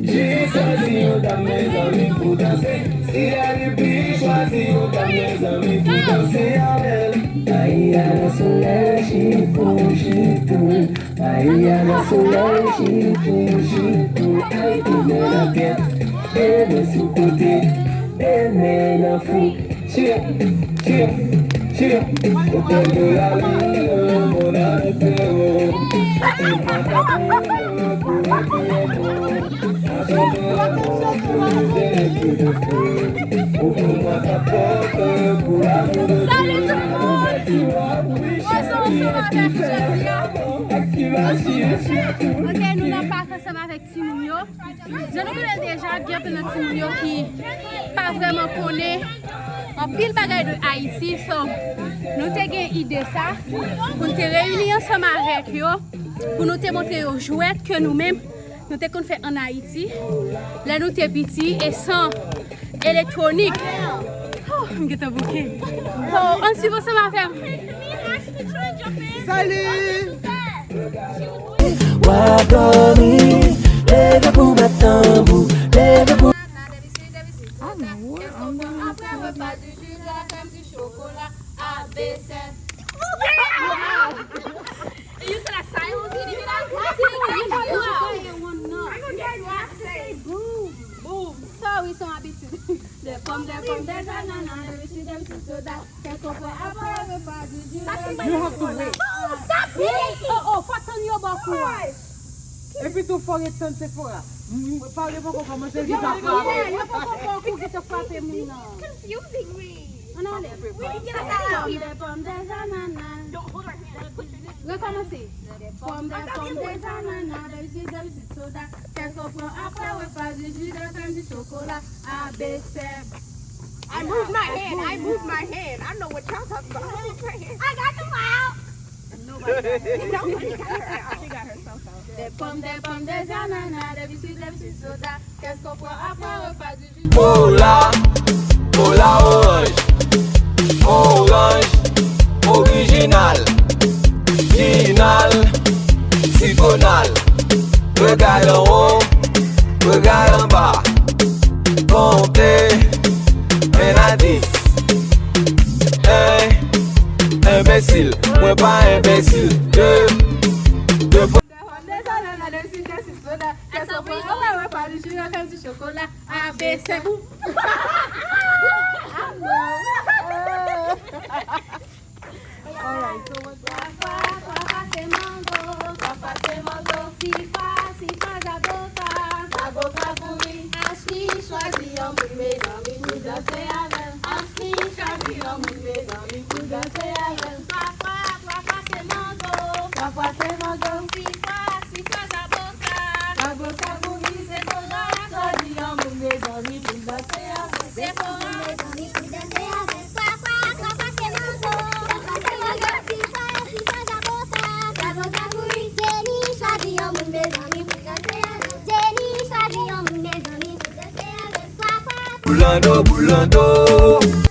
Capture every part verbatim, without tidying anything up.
Jis chwazi yon dam, mezanmi, pou danse. Si Aribi chwazi yon dam, mezanmi, pou danse avè l. Maria nan solèy, chitou, chitou. Maria nan solèy, chitou, chitou. Ay, tou men nan tèt, de men sou kote, de men nan fou. Chire, chire, chire. Au bord de la rue, mon âme est heureux. Salut tout le monde! Poze ansanm avèk jodi a. Ok, nou nan pak ansanm avèk timoun yo. Jan nou konnen l deja, gen anpil nan timoun yo ki pa vrèman konnen anpil bagay de Ayiti. So, nou te gen ide sa pou n te reyini ansanm avèk yo, pou nou te montre yo jwèt ke nou menm nou te konn fè ann Ayiti lè nou te piti e san elektwonik. Oh, m gentan bouke. So, ann swiv ansanm avè m. Salut! W ap dòmi, leve pou bat tanbou, leve pou... Apre repa di ji, de la krèm, di chokola, A B C. You said a silence? You didn't hear that? Boom. Boom. Sorry, son habitude. Des pommes, des pommes, des ananas, des biscuits, des biscuits, soda. Qu'est-ce qu'on fait après le repas du jour? You have to wait. No, stop it! Oh, oh, fò tann yo bò kou a. Epi tou fò ret tann Sephora. M, m, pa, yo poko kòmanse, yo gentan frape. Yo poko bò kou, gentan frape moun nan. It's confusing me. Ann ale. Des pommes, des ananas. Don't hold our hands. Put your hands. Rekòmanse. Des pommes, des pommes, des ananas, des biscuits, des biscuits, soda. Qu'est-ce qu'on prend après repas du jus de canne du chocolat? A B C. I moved my hand. I moved my hand. I know what y'all talking about. I moved my hand. I got the wow. Nobody got it. Nobody got it. She got herself out. Des pommes, des pommes, des ananas, des biscuits, des biscuits, soda. Qu'est-ce qu'on prend après repas du jus? Kola, kola oranj, oranj orijinal, jinal, sitwonal. Regard anwo, regard anba, konte, un à dix. Un, enbesil, mwen pa enbesil. De, de... Des ananas, des biscuits, des biscuits, soda. Qu'est-ce qu'on prend après repas du jus de canne du chocolat? A B C, boum. Alright, so what's... Twa fwa, twa fwa se mango. Twa fwa se mango. Sis fwa, sis fwa zaboka. Zaboka pouri. Ashley chwazi yon moun, mezanmi, pou danse avè l. Ashley chwazi yon moun, mezanmi, pou danse avè l. Twa fwa, twa fwa se mango. Twa fwa se mango. Sis fwa, sis fwa zaboka. Zaboka pouri, Sephora chwazi yon moun, mezanmi, pou danse avè l. Sephora. Twa fwa, twa fwa se mango. Twa fwa se mango. Sis fwa, sis fwa zaboka. Zaboka pouri. Jenny chwazi yon moun, mezanmi, pou danse avè l. Jenny chwazi yon moun, mezanmi, pou danse avè l. Twa fwa. Boulando, boulando.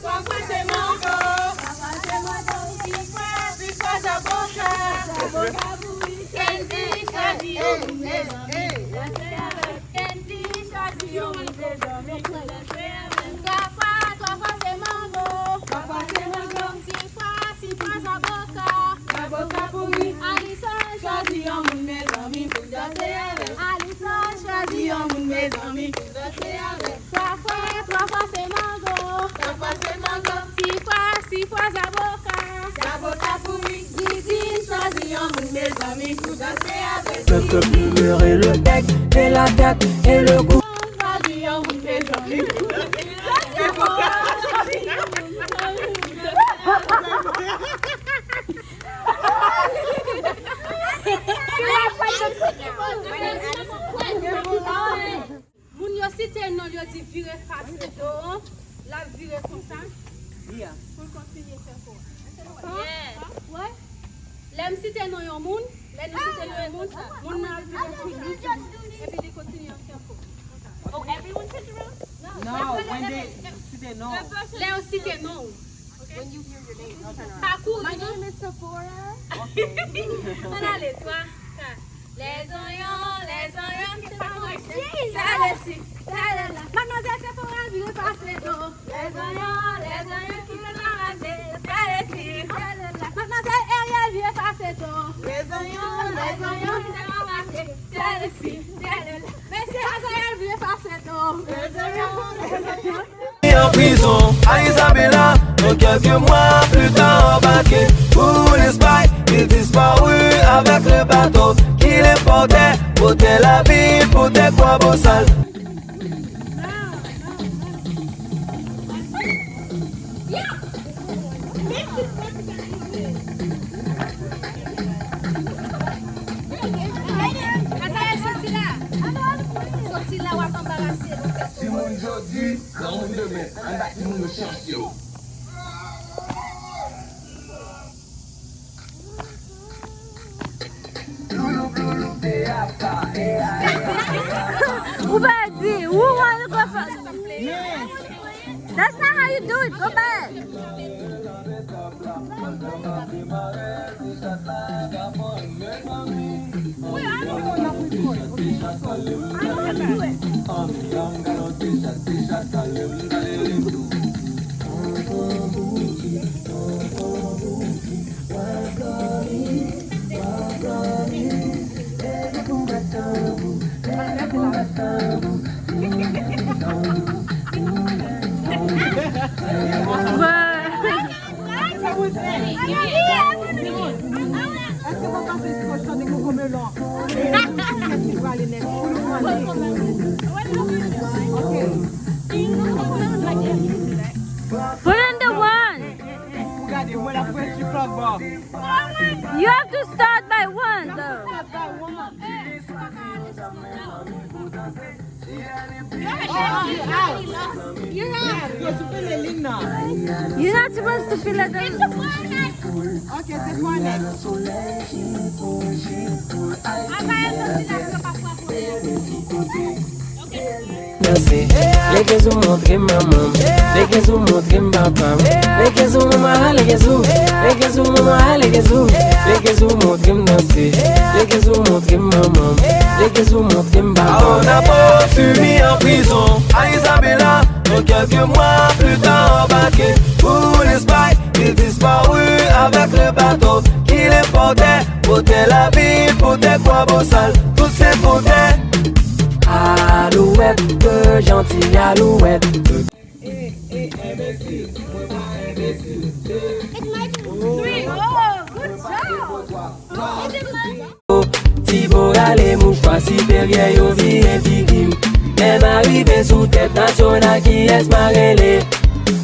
Twa fwa se mango. Twa fwa se mango. Sis fwa, sis fwa zaboka. Zaboka pouri. Kendy chwazi yon moun, mezanmi, pou danse avè l. Kendy chwazi yon moun, mezanmi, pou danse avè l. Twa fwa, twa fwa se mango. Twa fwa se mango. Sis fwa, sis fwa zaboka. Zaboka pouri. Alison chwazi yon moun, mezanmi, pou danse avè l. Alison chwazi yon moun, mezanmi, pou danse avè l. Twa fwa, twa fwa se mango. Twa fwa se mango. Sis fwa, Le cœur pleurer le bec et la tête et le cou. Moun yo site non l, yo di vire fas do an, l ap vire konsa pou l kontinye fè kò a. Wè? Lè m site non yon moun, lè nou site non yon moun, moun nan ap vire tou li tou, epi li kontinye ap fè kò. Oh, everyone turns around? No, when they site non. Lè yo site non w. When you hear your name, you turn around. Pa kouri non. My name is Sephora. Ann ale, twa, kat. Lèzonyon, lèzonyon ki pa manke. Sa resi, sa rela. Madmwazèl Sephora vire pase do. Lèzonyon, lèzonyon ki pa manke. Sa resi, sa rela. Madmwazèl Ariel vire pase do. Lèzonyon, lèzonyon ki pa manke. Sa resi, sa rela. Mesye Azayèl vire pase do. Lèzonyon, lèzonyon. En prison à Isabella, et quelques mois plus tard embarqué pour l'Espagne, il disparut avec le bateau qui le portait, portait la vie pour tes croix bossales. Azayèl, soti la. Soti la, w ap anbarase nou. Timoun jodi, granmoun demen. Ann ba timoun yo chans yo. Ou pèdi, ou wè l konfòm. That's not how you do it. Go back. Èske w panse se yon chante kokomelon? Kiyès ki prale nèks? Pou nou mande. Ok. Put in the one. Ou gade, mwen la prensip anba. You have to start by one, though. Start by one. You're not supposed to feel it, though. Ok, se fò nèt. Danse. Lege sou montre m manman m. Lege sou montre m papa m. Lege sou mama, lege sou. Lege sou mama, lege sou. Lege sou montre m danse. Lege sou montre m manman m. Lege sou montre m papa m. On a beau fumer en prison à Isabella, et quelques mois plus tard embarqué pour l'Espagne, il disparut avec le bateau qui le portait, portait la vie pour tes croix bossales, toutes ces fontaines. Alouette, que gentille alouette. It's my turn. Three. Oh, good job. Ti bo rale mouchwa siperyè yo vire figi m. Lè m arive sou tèt nasyonal, kiyès m a rele?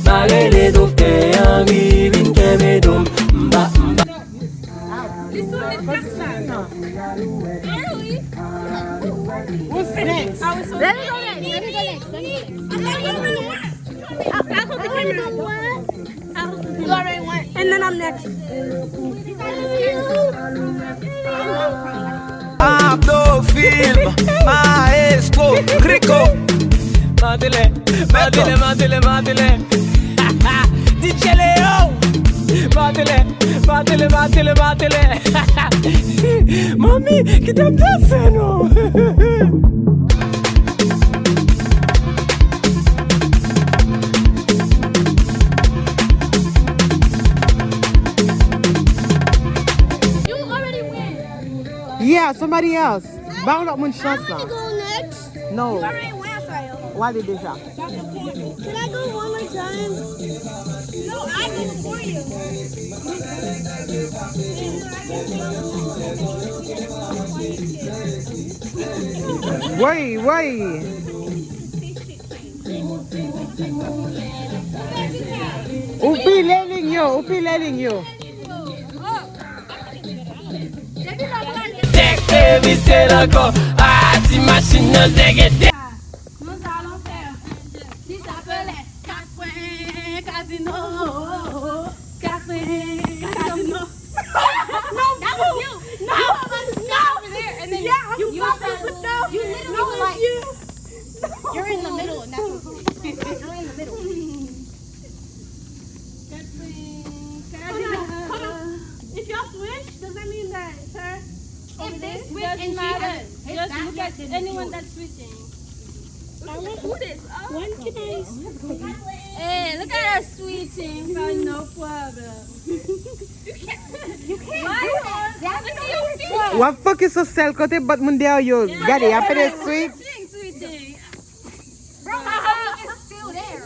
M a rele Doktè Henry vin kenbe do m. M pa, m pa. Li sou lit kras la. Who's next? Let me go next. Let me go next. Let me go next. And then I'm next. Abdo Film, Maestro Rico. Matele, matele, matele, matele. D J Leo. Matele, matele, matele, matele. Manmi, kite m danse non. You already win. Yeah, somebody else. Ba yon lòt moun chans la. I want to go next. No. You already win, Asael. W ale deja. Can I go one more time? No, I did it for you. Woy, woy. Ou pile liy yo, ou pile liy yo. Tèk te misye ankò. Ah, ti machin nan zègètè. Nous allons faire des appels quatre points casino. Quatre points casino. No, that was you. No, you were over there, and then yeah, you, you were over there. You literally no, were like, you. You're in the middle, and that's what you're in the middle. Quatre points casino. Hold on, hold on. If y'all switch, does that mean that her? If they switch and she doesn't, just look at anyone that's switching. Who this? Oh. One nice. Hey, look at her switching, but no problem. You can't do that. That's so W ap fokis sou sèl kote bòt moun dèyè w yo. Gade, y ap fè de switch. Switching. Bro, my homie is still there.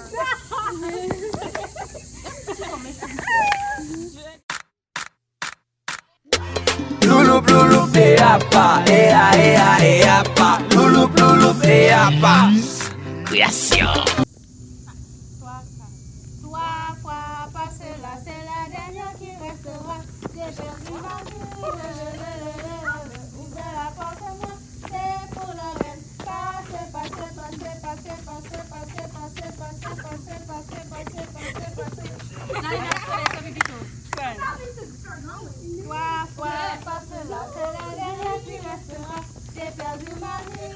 Louloup, louloup, e apa, e a, e a, e apa. Louloup, louloup, e apa. Kreyasyon. Trois fois passé là, c'est la dernière qui restera. J'ai perdu ma vie, ouvre la porte à moi, c'est pour la reine. Passé, passé, passé, passé. Twa fwa pase la, se la dènyè ki restera. J'ai perdu ma vie.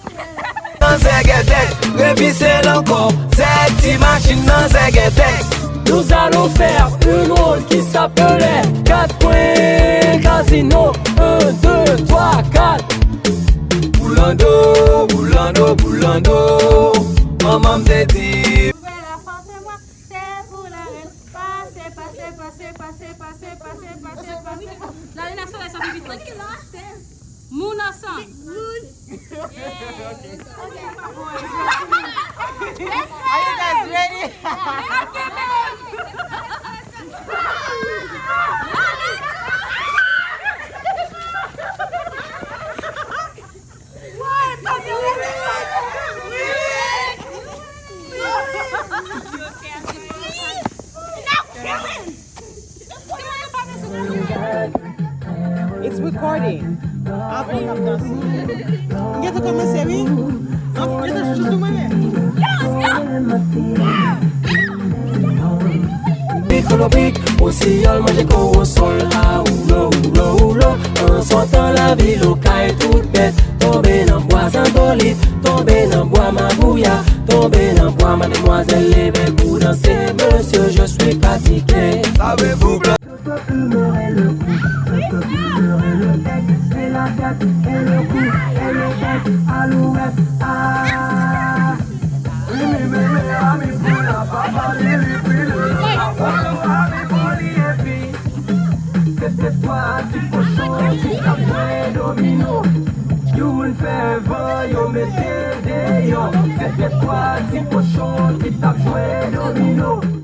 Nan zègètèk, revise l ankò. Zèg ti machin nan zègètèk. Nous allons faire une roll qui s'appelait quatre points casino. Un, deux, trois, quatre. Boulando, boulando, boulando. Manman m te di. Ouvè la pòt mwen, se pou la rèn. Pase, pase, pase, pase. Lalina, sou lè sa pi vit. Moun ansanm. Moun. Are you guys ready? It's recording. Avan n ap danse. M gentan kòmanse, wi. An, gentan chouchou mwen, men. Pikolopik, osiyòl manje kowosòl. A oulo, oulo, oulo. An sòtan lavil Okay, tout bèt tonbe nan bwa zandolit, tonbe nan bwa mabouya, tonbe nan bwa madmwazèl, leve pou danse. Monsieur, je suis fatigué. Savez-vous, blan? Se te twa ti kochon ki t ap jwe domino. Youn fè van, yo mete l deyò. Se te twa ti kochon ki t ap jwe domino.